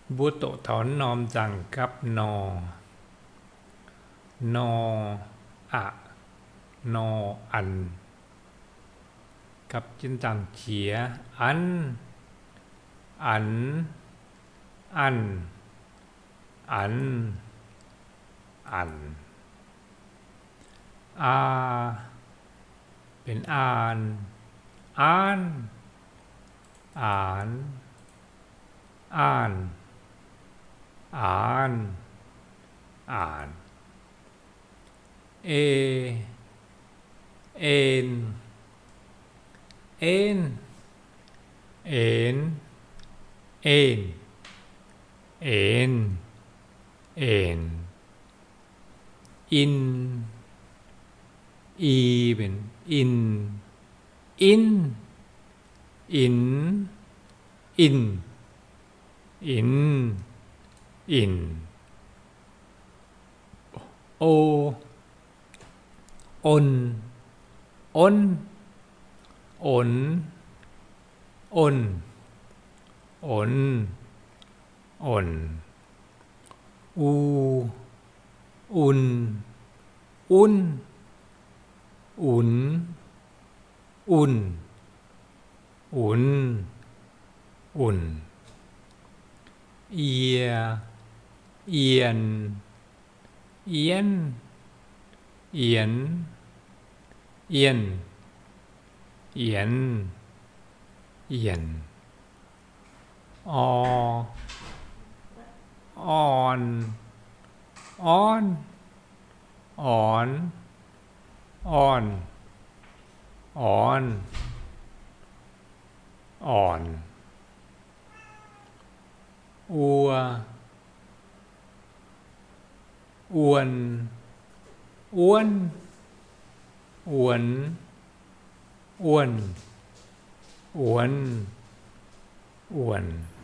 Mbuo doqc taux norm nzangc gapv nor, nor, aqc, nor, anx. Gapv jienv nzangc qiex, anv, anx, a'nv, anx, anx. Aa, benx aan, aanv, aanx, aanv, aanx, aanx. E, en, env, enx, enh, enx, enx. In, i, benx in, inv, inx, inh, inx, inh. O, on, onv, onx, onh, onx, onx. U, un, unv, unx, unh, unx, unx. Yie, yien, yienv, yienx, yienh, yienx, yienh. O, orn, ornv, ornx, ornh, ornx, ornx. Ua, uon, uonv, uonx, uonh, uonx, uonx.